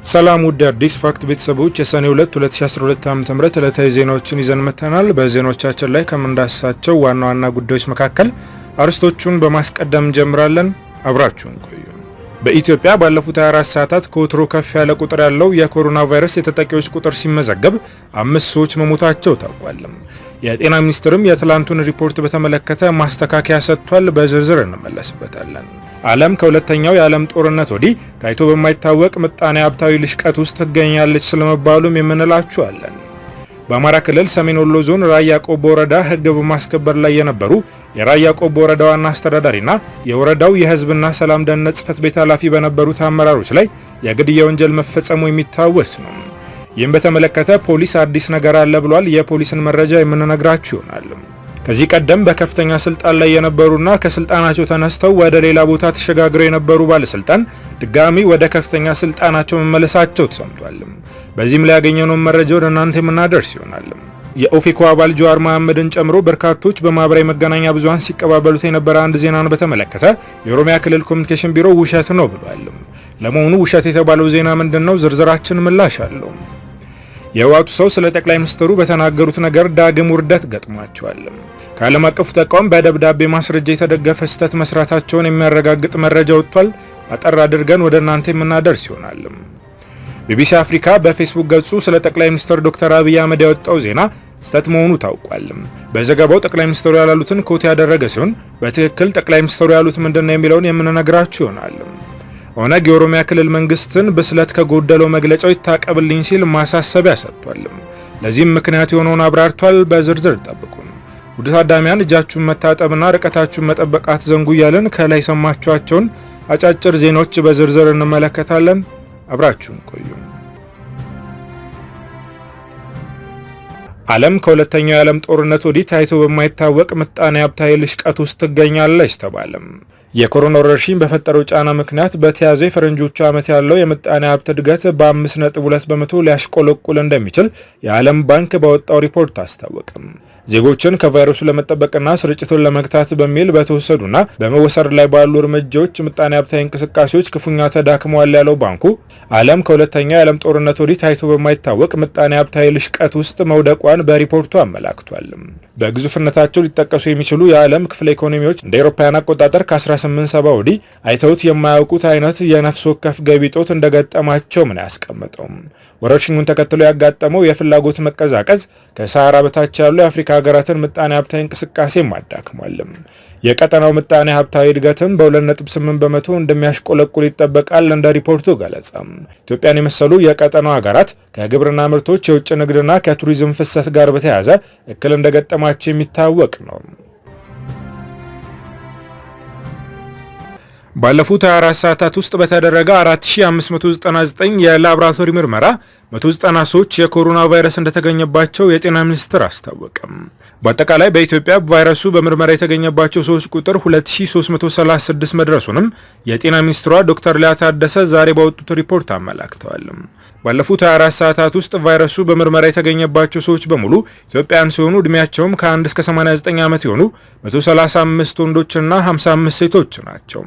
ሰላም ውድ አዲስ ፋክት ቤተሰቦች፣ የሰኔ 2 2012 ዓ.ም ዕለታዊ ዜናዎችን ይዘን መጥተናል። በዜናዎቻችን ላይ ከምንዳስሳቸው ዋና ዋና ጉዳዮች መካከል አርዕስቶቹን በማስቀደም እንጀምራለን። አብራችሁን ቆዩ። በኢትዮጵያ ባለፉት 24 ሰዓታት ከወትሮ ከፍ ያለ ቁጥር ያለው የኮሮና ቫይረስ የተጠቂዎች ቁጥር ሲመዘገብ 5 ሰዎች መሞታቸው ታውቋል። የጤና ሚኒስቴርም የትላንቱን ሪፖርት በተመለከተ ማስተካከያ ሰጥቷል። በዝርዝር እንመለስበታለን። ዓለም ከሁለተኛው የዓለም ጦርነት ወዲህ ታይቶ በማይታወቅ ምጣኔ ሀብታዊ ልሽቀት ውስጥ ትገኛለች ስለመባሉም የምንላችሁ አለን። በአማራ ክልል ሰሜን ወሎ ዞን ራያ ቆቦ ወረዳ ሕግ በማስከበር ላይ የነበሩ የራያ ቆቦ ወረዳ ዋና አስተዳዳሪና የወረዳው የሕዝብና ሰላም ደህንነት ጽሕፈት ቤት ኃላፊ በነበሩት አመራሮች ላይ የግድያ ወንጀል መፈጸሙ የሚታወስ ነው። ይህም በተመለከተ ፖሊስ አዲስ ነገር አለ ብሏል። የፖሊስን መረጃ የምንነግራችሁ ይሆናል። ከዚህ ቀደም በከፍተኛ ስልጣን ላይ የነበሩና ከስልጣናቸው ተነስተው ወደ ሌላ ቦታ ተሸጋግረው የነበሩ ባለስልጣን ድጋሚ ወደ ከፍተኛ ስልጣናቸው መመለሳቸው ተሰምቷል። በዚህም ላይ ያገኘነውን መረጃ ወደ እናንተ የምናደርስ ይሆናል። የኦፌኮ አባል ጀዋር መሐመድን ጨምሮ በርካቶች በማህበራዊ መገናኛ ብዙሃን ሲቀባበሉት የነበረ አንድ ዜናን በተመለከተ የኦሮሚያ ክልል ኮሚኒኬሽን ቢሮ ውሸት ነው ብሏል። ለመሆኑ ውሸት የተባለው ዜና ምንድን ነው? ዝርዝራችን ምላሽ አለው። የህወሓቱ ሰው ስለ ጠቅላይ ሚኒስትሩ በተናገሩት ነገር ዳግም ውርደት ገጥሟቸዋል። ከዓለም አቀፉ ተቋም በደብዳቤ ማስረጃ የተደገፈ ስህተት መስራታቸውን የሚያረጋግጥ መረጃ ወጥቷል። አጠር አድርገን ወደ እናንተ የምናደርስ ይሆናል። ቢቢሲ አፍሪካ በፌስቡክ ገጹ ስለ ጠቅላይ ሚኒስትር ዶክተር አብይ አህመድ ያወጣው ዜና ስህተት መሆኑ ታውቋል። በዘገባው ጠቅላይ ሚኒስትሩ ያላሉትን quote ያደረገ ሲሆን በትክክል ጠቅላይ ሚኒስትሩ ያሉት ምንድነው የሚለውን የምንነግራችሁ ይሆናል። ኦነግ የኦሮሚያ ክልል መንግስትን ብስለት ከጎደለው መግለጫው ይታቀብልኝ ሲል ማሳሰቢያ ሰጥቷል። ለዚህም ምክንያት የሆነውን አብራርቷል። በዝርዝር ጠብቁን። ውድ ታዳሚያን፣ እጃችሁን መታጠብና ርቀታችሁን መጠበቅ አትዘንጉ እያልን ከላይ ሰማችኋቸውን አጫጭር ዜናዎች በዝርዝር እንመለከታለን። አብራችሁን ቆዩ። ዓለም ከሁለተኛው የዓለም ጦርነት ወዲህ ታይቶ በማይታወቅ ምጣኔ ሀብታዊ ልሽቀት ውስጥ ትገኛለች ተባለም። የኮሮና ወረርሽኝ በፈጠረው ጫና ምክንያት በተያዘው የፈረንጆቹ ዓመት ያለው የምጣኔ ሀብት እድገት በ5.2% ሊያሽቆለቁል እንደሚችል የዓለም ባንክ ባወጣው ሪፖርት አስታወቀም። ዜጎችን ከቫይረሱ ለመጠበቅና ስርጭቱን ለመግታት በሚል በተወሰዱና በመወሰድ ላይ ባሉ እርምጃዎች ምጣኔ ሀብታዊ እንቅስቃሴዎች ክፉኛ ተዳክመዋል ያለው ባንኩ ዓለም ከሁለተኛው የዓለም ጦርነት ወዲህ ታይቶ በማይታወቅ ምጣኔ ሀብታዊ ልሽቀት ውስጥ መውደቋን በሪፖርቱ አመላክቷል። በግዙፍነታቸው ሊጠቀሱ የሚችሉ የዓለም ክፍለ ኢኮኖሚዎች እንደ አውሮፓውያን አቆጣጠር ከ1870 ወዲህ አይተውት የማያውቁት አይነት የነፍስ ወከፍ ገቢ እጦት እንደገጠማቸው ምን ያስቀምጠው። ወረርሽኙን ተከትሎ ያጋጠመው የፍላጎት መቀዛቀዝ ከሰሃራ በታች ያሉ የአፍሪካ ሀገራትን ምጣኔ ሀብታዊ እንቅስቃሴ አዳክሟል። የቀጠናው ምጣኔ ሀብታዊ እድገትም በ2.8% እንደሚያሽቆለቁል ይጠበቃል። እንደ ሪፖርቱ ገለጻ ኢትዮጵያን የመሰሉ የቀጠናው ሀገራት ከግብርና ምርቶች የውጭ ንግድና ከቱሪዝም ፍሰት ጋር በተያያዘ እክል እንደገጠማቸው የሚታወቅ ነው። ባለፉት 24 ሰዓታት ውስጥ በተደረገ 4599 የላብራቶሪ ምርመራ 190 ሰዎች የኮሮና ቫይረስ እንደተገኘባቸው የጤና ሚኒስቴር አስታወቀም። በአጠቃላይ በኢትዮጵያ ቫይረሱ በምርመራ የተገኘባቸው ሰዎች ቁጥር 2336 መድረሱንም የጤና ሚኒስትሯ ዶክተር ሊያ ታደሰ ዛሬ ባወጡት ሪፖርት አመላክተዋል። ባለፉት 24 ሰዓታት ውስጥ ቫይረሱ በምርመራ የተገኘባቸው ሰዎች በሙሉ ኢትዮጵያውያን ሲሆኑ ዕድሜያቸውም ከ1 እስከ 89 ዓመት የሆኑ 135 ወንዶችና 55 ሴቶች ናቸው።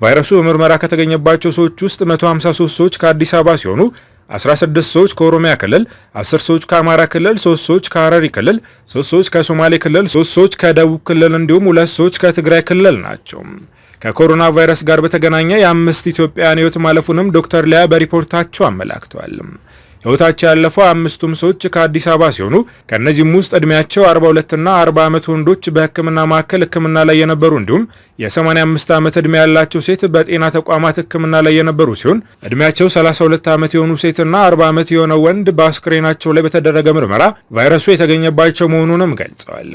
ቫይረሱ በምርመራ ከተገኘባቸው ሰዎች ውስጥ 153 ሰዎች ከአዲስ አበባ ሲሆኑ 16 ሰዎች ከኦሮሚያ ክልል፣ 10 ሰዎች ከአማራ ክልል፣ 3 ሰዎች ከሐረሪ ክልል፣ 3 ሰዎች ከሶማሌ ክልል፣ 3 ሰዎች ከደቡብ ክልል እንዲሁም 2 ሰዎች ከትግራይ ክልል ናቸው። ከኮሮና ቫይረስ ጋር በተገናኘ የአምስት ኢትዮጵያውያን ሕይወት ማለፉንም ዶክተር ሊያ በሪፖርታቸው አመላክተዋል። ሕይወታቸው ያለፈው አምስቱም ሰዎች ከአዲስ አበባ ሲሆኑ ከእነዚህም ውስጥ ዕድሜያቸው 42 እና 40 ዓመት ወንዶች በሕክምና ማዕከል ሕክምና ላይ የነበሩ እንዲሁም የ85 ዓመት ዕድሜ ያላቸው ሴት በጤና ተቋማት ሕክምና ላይ የነበሩ ሲሆን ዕድሜያቸው 32 ዓመት የሆኑ ሴትና 40 ዓመት የሆነ ወንድ በአስክሬናቸው ላይ በተደረገ ምርመራ ቫይረሱ የተገኘባቸው መሆኑንም ገልጸዋል።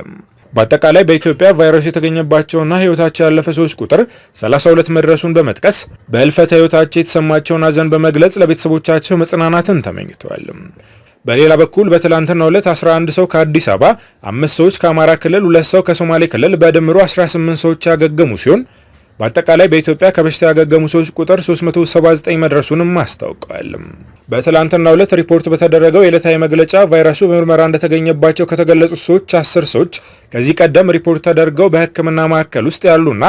በአጠቃላይ በኢትዮጵያ ቫይረሱ የተገኘባቸውና ሕይወታቸው ያለፈ ሰዎች ቁጥር 32 መድረሱን በመጥቀስ በህልፈተ ሕይወታቸው የተሰማቸውን ሐዘን በመግለጽ ለቤተሰቦቻቸው መጽናናትን ተመኝተዋል። በሌላ በኩል በትላንትናው ዕለት 11 ሰው ከአዲስ አበባ፣ 5 ሰዎች ከአማራ ክልል፣ 2 ሰው ከሶማሌ ክልል በድምሩ 18 ሰዎች ያገገሙ ሲሆን በአጠቃላይ በኢትዮጵያ ከበሽታ ያገገሙ ሰዎች ቁጥር 379 መድረሱንም አስታውቀዋል። በትላንትናው ዕለት ሪፖርት በተደረገው የዕለታዊ መግለጫ ቫይረሱ በምርመራ እንደተገኘባቸው ከተገለጹት ሰዎች 10 ሰዎች ከዚህ ቀደም ሪፖርት ተደርገው በሕክምና ማዕከል ውስጥ ያሉና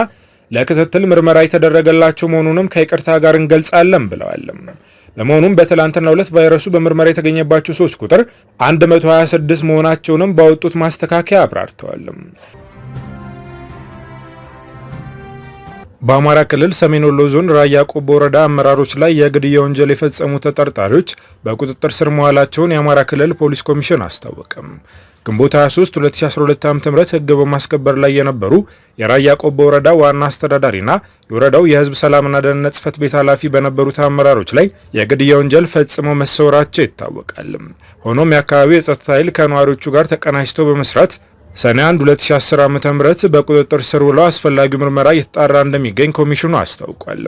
ለክትትል ምርመራ የተደረገላቸው መሆኑንም ከይቅርታ ጋር እንገልጻለን ብለዋል። በመሆኑም በትላንትናው ዕለት ቫይረሱ በምርመራ የተገኘባቸው ሰዎች ቁጥር 126 መሆናቸውንም ባወጡት ማስተካከያ አብራርተዋል። በአማራ ክልል ሰሜን ወሎ ዞን ራያ ቆቦ ወረዳ አመራሮች ላይ የግድያ ወንጀል የፈጸሙ ተጠርጣሪዎች በቁጥጥር ስር መዋላቸውን የአማራ ክልል ፖሊስ ኮሚሽን አስታወቀ። ግንቦት 23 2012 ዓ.ም ሕግ በማስከበር ላይ የነበሩ የራያ ቆቦ ወረዳ ዋና አስተዳዳሪና የወረዳው የሕዝብ ሰላምና ደህንነት ጽሕፈት ቤት ኃላፊ በነበሩት አመራሮች ላይ የግድያ ወንጀል ፈጽመው መሰወራቸው ይታወቃል። ሆኖም የአካባቢው የጸጥታ ኃይል ከነዋሪዎቹ ጋር ተቀናጅተው በመስራት ሰኔ 1 2010 ዓ.ም በቁጥጥር ስር ውለው አስፈላጊው ምርመራ እየተጣራ እንደሚገኝ ኮሚሽኑ አስታውቋል።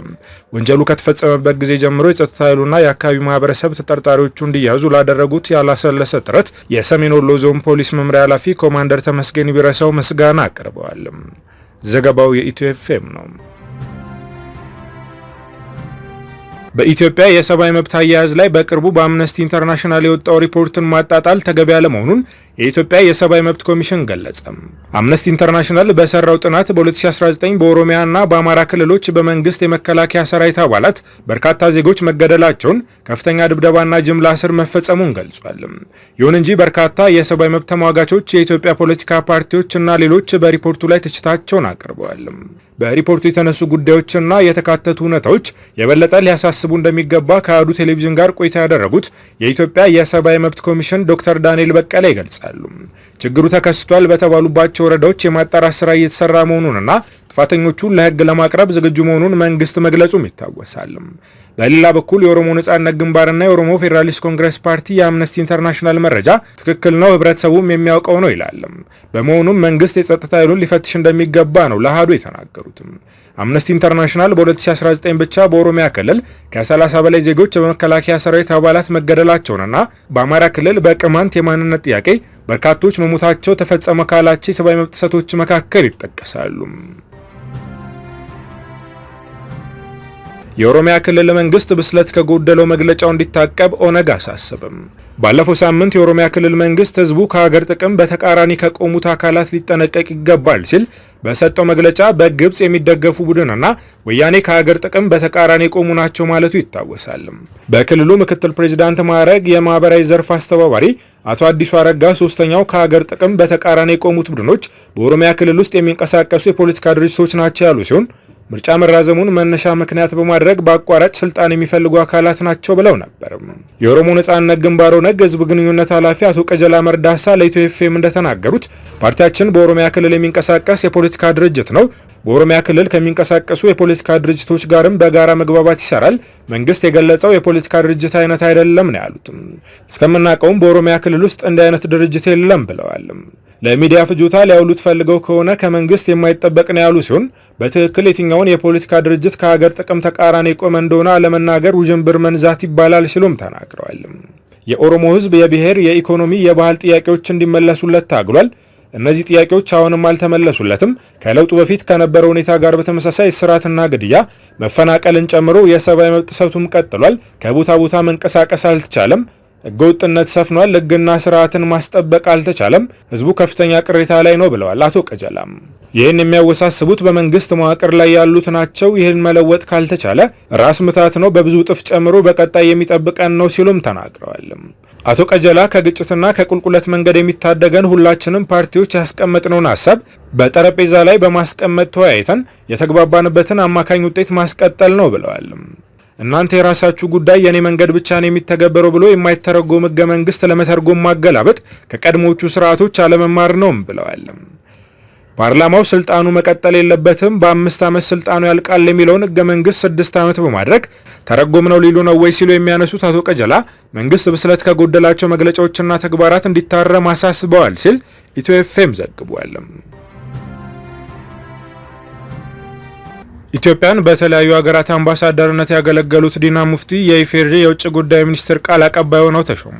ወንጀሉ ከተፈጸመበት ጊዜ ጀምሮ የጸጥታ ኃይሉና የአካባቢው ማህበረሰብ ተጠርጣሪዎቹ እንዲያዙ ላደረጉት ያላሰለሰ ጥረት የሰሜን ወሎ ዞን ፖሊስ መምሪያ ኃላፊ ኮማንደር ተመስገን ቢረሳው ምስጋና አቅርበዋል። ዘገባው የኢትዮ ኤፍኤም ነው። በኢትዮጵያ የሰብአዊ መብት አያያዝ ላይ በቅርቡ በአምነስቲ ኢንተርናሽናል የወጣው ሪፖርትን ማጣጣል ተገቢ አለመሆኑን የኢትዮጵያ የሰብአዊ መብት ኮሚሽን ገለጸ። አምነስቲ ኢንተርናሽናል በሰራው ጥናት በ2019 በኦሮሚያና በአማራ ክልሎች በመንግስት የመከላከያ ሰራዊት አባላት በርካታ ዜጎች መገደላቸውን፣ ከፍተኛ ድብደባና ጅምላ እስር መፈጸሙን ገልጿል። ይሁን እንጂ በርካታ የሰብአዊ መብት ተሟጋቾች፣ የኢትዮጵያ ፖለቲካ ፓርቲዎች እና ሌሎች በሪፖርቱ ላይ ትችታቸውን አቅርበዋል። በሪፖርቱ የተነሱ ጉዳዮችና የተካተቱ እውነታዎች የበለጠ ሊያሳስቡ እንደሚገባ ከአሐዱ ቴሌቪዥን ጋር ቆይታ ያደረጉት የኢትዮጵያ የሰብአዊ መብት ኮሚሽን ዶክተር ዳንኤል በቀለ ይገልጻሉ። ችግሩ ተከስቷል በተባሉባቸው ወረዳዎች የማጣራት ስራ እየተሰራ መሆኑንና ጥፋተኞቹን ለሕግ ለማቅረብ ዝግጁ መሆኑን መንግስት መግለጹም ይታወሳል። በሌላ በኩል የኦሮሞ ነጻነት ግንባርና የኦሮሞ ፌዴራሊስት ኮንግረስ ፓርቲ የአምነስቲ ኢንተርናሽናል መረጃ ትክክል ነው፣ ህብረተሰቡም የሚያውቀው ነው ይላል። በመሆኑም መንግስት የጸጥታ ኃይሉን ሊፈትሽ እንደሚገባ ነው ለአሐዱ የተናገሩትም። አምነስቲ ኢንተርናሽናል በ2019 ብቻ በኦሮሚያ ክልል ከ30 በላይ ዜጎች በመከላከያ ሰራዊት አባላት መገደላቸውንና በአማራ ክልል በቅማንት የማንነት ጥያቄ በርካቶች መሞታቸው ተፈጸመ ካላቸው የሰብአዊ መብት ጥሰቶች መካከል ይጠቀሳሉ። የኦሮሚያ ክልል መንግስት ብስለት ከጎደለው መግለጫው እንዲታቀብ ኦነግ አሳሰበም። ባለፈው ሳምንት የኦሮሚያ ክልል መንግስት ህዝቡ ከሀገር ጥቅም በተቃራኒ ከቆሙት አካላት ሊጠነቀቅ ይገባል ሲል በሰጠው መግለጫ በግብጽ የሚደገፉ ቡድንና ወያኔ ከሀገር ጥቅም በተቃራኒ የቆሙ ናቸው ማለቱ ይታወሳል። በክልሉ ምክትል ፕሬዚዳንት ማዕረግ የማህበራዊ ዘርፍ አስተባባሪ አቶ አዲሱ አረጋ ሶስተኛው ከሀገር ጥቅም በተቃራኒ የቆሙት ቡድኖች በኦሮሚያ ክልል ውስጥ የሚንቀሳቀሱ የፖለቲካ ድርጅቶች ናቸው ያሉ ሲሆን ምርጫ መራዘሙን መነሻ ምክንያት በማድረግ በአቋራጭ ስልጣን የሚፈልጉ አካላት ናቸው ብለው ነበር። የኦሮሞ ነጻነት ግንባር ኦነግ ህዝብ ግንኙነት ኃላፊ አቶ ቀጀላ መርዳሳ ለኢትዮ ኤፍኤም እንደተናገሩት ፓርቲያችን በኦሮሚያ ክልል የሚንቀሳቀስ የፖለቲካ ድርጅት ነው። በኦሮሚያ ክልል ከሚንቀሳቀሱ የፖለቲካ ድርጅቶች ጋርም በጋራ መግባባት ይሰራል። መንግስት የገለጸው የፖለቲካ ድርጅት አይነት አይደለም ነው ያሉት። እስከምናውቀውም በኦሮሚያ ክልል ውስጥ እንዲህ አይነት ድርጅት የለም ብለዋል። ለሚዲያ ፍጆታ ሊያውሉት ፈልገው ከሆነ ከመንግስት የማይጠበቅ ነው ያሉ ሲሆን በትክክል የትኛውን የፖለቲካ ድርጅት ከሀገር ጥቅም ተቃራኒ የቆመ እንደሆነ አለመናገር ውዥንብር መንዛት ይባላል ሲሉም ተናግረዋል። የኦሮሞ ህዝብ የብሔር፣ የኢኮኖሚ፣ የባህል ጥያቄዎች እንዲመለሱለት ታግሏል። እነዚህ ጥያቄዎች አሁንም አልተመለሱለትም። ከለውጡ በፊት ከነበረው ሁኔታ ጋር በተመሳሳይ እስራትና ግድያ፣ መፈናቀልን ጨምሮ የሰብአዊ መብት ጥሰቱም ቀጥሏል። ከቦታ ቦታ መንቀሳቀስ አልተቻለም። ህገወጥነት ሰፍኗል። ህግና ስርዓትን ማስጠበቅ አልተቻለም። ህዝቡ ከፍተኛ ቅሬታ ላይ ነው ብለዋል አቶ ቀጀላም። ይህን የሚያወሳስቡት በመንግስት መዋቅር ላይ ያሉት ናቸው። ይህን መለወጥ ካልተቻለ ራስ ምታት ነው፣ በብዙ እጥፍ ጨምሮ በቀጣይ የሚጠብቀን ነው ሲሉም ተናግረዋል። አቶ ቀጀላ ከግጭትና ከቁልቁለት መንገድ የሚታደገን ሁላችንም ፓርቲዎች ያስቀመጥነውን ሀሳብ በጠረጴዛ ላይ በማስቀመጥ ተወያይተን የተግባባንበትን አማካኝ ውጤት ማስቀጠል ነው ብለዋል። እናንተ የራሳችሁ ጉዳይ የኔ መንገድ ብቻ ነው የሚተገበረው ብሎ የማይተረጎም ህገ መንግስት ለመተርጎም ማገላበጥ ከቀድሞዎቹ ስርዓቶች አለመማር ነውም ብለዋል። ፓርላማው ስልጣኑ መቀጠል የለበትም፣ በ5 ዓመት ስልጣኑ ያልቃል የሚለውን ህገ መንግስት 6 ዓመት በማድረግ ተረጎም ነው ሊሉ ነው ወይ ሲሉ የሚያነሱት አቶ ቀጀላ መንግስት ብስለት ከጎደላቸው መግለጫዎችና ተግባራት እንዲታረም አሳስበዋል ሲል ኢትዮ ኤፍኤም ዘግቧል። ኢትዮጵያን በተለያዩ ሀገራት አምባሳደርነት ያገለገሉት ዲና ሙፍቲ የኢፌዴሪ የውጭ ጉዳይ ሚኒስትር ቃል አቀባይ ሆነው ተሾሙ።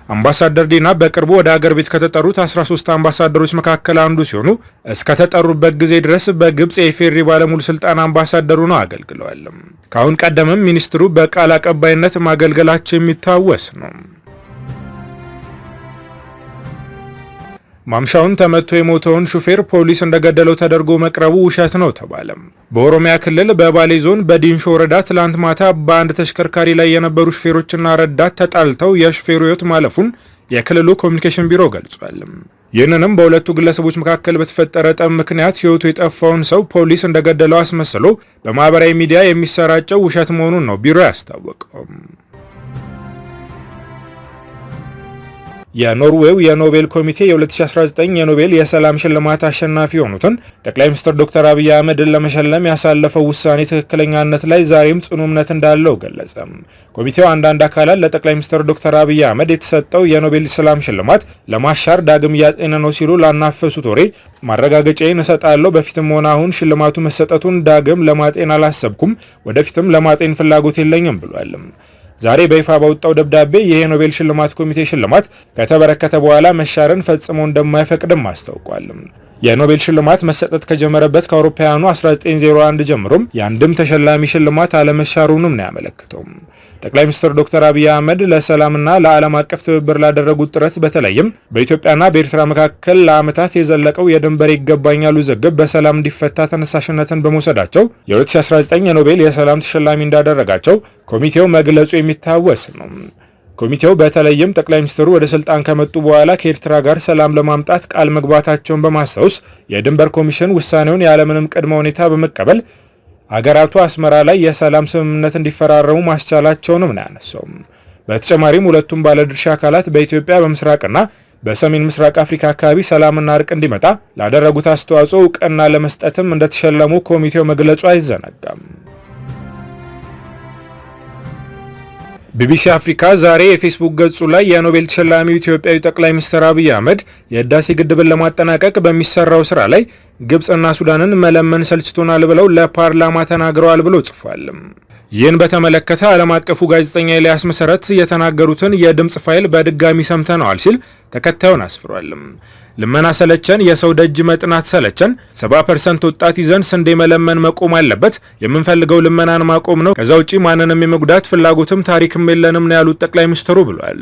አምባሳደር ዲና በቅርቡ ወደ ሀገር ቤት ከተጠሩት 13 አምባሳደሮች መካከል አንዱ ሲሆኑ እስከተጠሩበት ጊዜ ድረስ በግብጽ የኢፌዴሪ ባለሙሉ ስልጣን አምባሳደር ሆነው አገልግለዋል። ከአሁን ቀደምም ሚኒስትሩ በቃል አቀባይነት ማገልገላቸው የሚታወስ ነው። ማምሻውን ተመቶ የሞተውን ሹፌር ፖሊስ እንደገደለው ተደርጎ መቅረቡ ውሸት ነው ተባለ። በኦሮሚያ ክልል በባሌ ዞን በዲንሾ ወረዳ ትላንት ማታ በአንድ ተሽከርካሪ ላይ የነበሩ ሹፌሮችና ረዳት ተጣልተው የሹፌሩ ሕይወት ማለፉን የክልሉ ኮሚኒኬሽን ቢሮ ገልጿል። ይህንንም በሁለቱ ግለሰቦች መካከል በተፈጠረ ጠብ ምክንያት ሕይወቱ የጠፋውን ሰው ፖሊስ እንደገደለው አስመስሎ በማህበራዊ ሚዲያ የሚሰራጨው ውሸት መሆኑን ነው ቢሮ ያስታወቀው። የኖርዌው የኖቤል ኮሚቴ የ2019 የኖቤል የሰላም ሽልማት አሸናፊ የሆኑትን ጠቅላይ ሚኒስትር ዶክተር አብይ አህመድን ለመሸለም ያሳለፈው ውሳኔ ትክክለኛነት ላይ ዛሬም ጽኑ እምነት እንዳለው ገለጸ። ኮሚቴው አንዳንድ አካላት ለጠቅላይ ሚኒስትር ዶክተር አብይ አህመድ የተሰጠው የኖቤል ሰላም ሽልማት ለማሻር ዳግም እያጤነ ነው ሲሉ ላናፈሱት ወሬ ማረጋገጫዬን እሰጣለሁ። በፊትም ሆነ አሁን ሽልማቱ መሰጠቱን ዳግም ለማጤን አላሰብኩም፣ ወደፊትም ለማጤን ፍላጎት የለኝም ብሏል። ዛሬ በይፋ ባወጣው ደብዳቤ ይህ የኖቤል ሽልማት ኮሚቴ ሽልማት ከተበረከተ በኋላ መሻርን ፈጽሞ እንደማይፈቅድም አስታውቋል። የኖቤል ሽልማት መሰጠት ከጀመረበት ከአውሮፓውያኑ 1901 ጀምሮም የአንድም ተሸላሚ ሽልማት አለመሻሩንም ነው ያመለክተው። ጠቅላይ ሚኒስትር ዶክተር አብይ አህመድ ለሰላምና ለዓለም አቀፍ ትብብር ላደረጉት ጥረት በተለይም በኢትዮጵያና በኤርትራ መካከል ለዓመታት የዘለቀው የድንበር ይገባኛል ውዝግብ በሰላም እንዲፈታ ተነሳሽነትን በመውሰዳቸው የ2019 የኖቤል የሰላም ተሸላሚ እንዳደረጋቸው ኮሚቴው መግለጹ የሚታወስ ነው። ኮሚቴው በተለይም ጠቅላይ ሚኒስትሩ ወደ ስልጣን ከመጡ በኋላ ከኤርትራ ጋር ሰላም ለማምጣት ቃል መግባታቸውን በማስታወስ የድንበር ኮሚሽን ውሳኔውን ያለምንም ቅድመ ሁኔታ በመቀበል አገራቱ አስመራ ላይ የሰላም ስምምነት እንዲፈራረሙ ማስቻላቸውንም ነው ያነሳው። በተጨማሪም ሁለቱም ባለድርሻ አካላት በኢትዮጵያ በምስራቅና በሰሜን ምስራቅ አፍሪካ አካባቢ ሰላምና እርቅ እንዲመጣ ላደረጉት አስተዋጽኦ እውቅና ለመስጠትም እንደተሸለሙ ኮሚቴው መግለጹ አይዘነጋም። ቢቢሲ አፍሪካ ዛሬ የፌስቡክ ገጹ ላይ የኖቤል ተሸላሚው ኢትዮጵያዊ ጠቅላይ ሚኒስትር አብይ አህመድ የህዳሴ ግድብን ለማጠናቀቅ በሚሰራው ስራ ላይ ግብፅና ሱዳንን መለመን ሰልችቶናል ብለው ለፓርላማ ተናግረዋል ብሎ ጽፏል። ይህን በተመለከተ ዓለም አቀፉ ጋዜጠኛ ኤልያስ መሰረት የተናገሩትን የድምፅ ፋይል በድጋሚ ሰምተነዋል ሲል ተከታዩን አስፍሯል። ልመና ሰለቸን፣ የሰው ደጅ መጥናት ሰለቸን። 70% ወጣት ይዘን ስንዴ መለመን መቆም አለበት። የምንፈልገው ልመናን ማቆም ነው። ከዛ ውጪ ማንንም የመጉዳት ፍላጎትም ታሪክም የለንም ነው ያሉት ጠቅላይ ሚኒስትሩ ብሏል።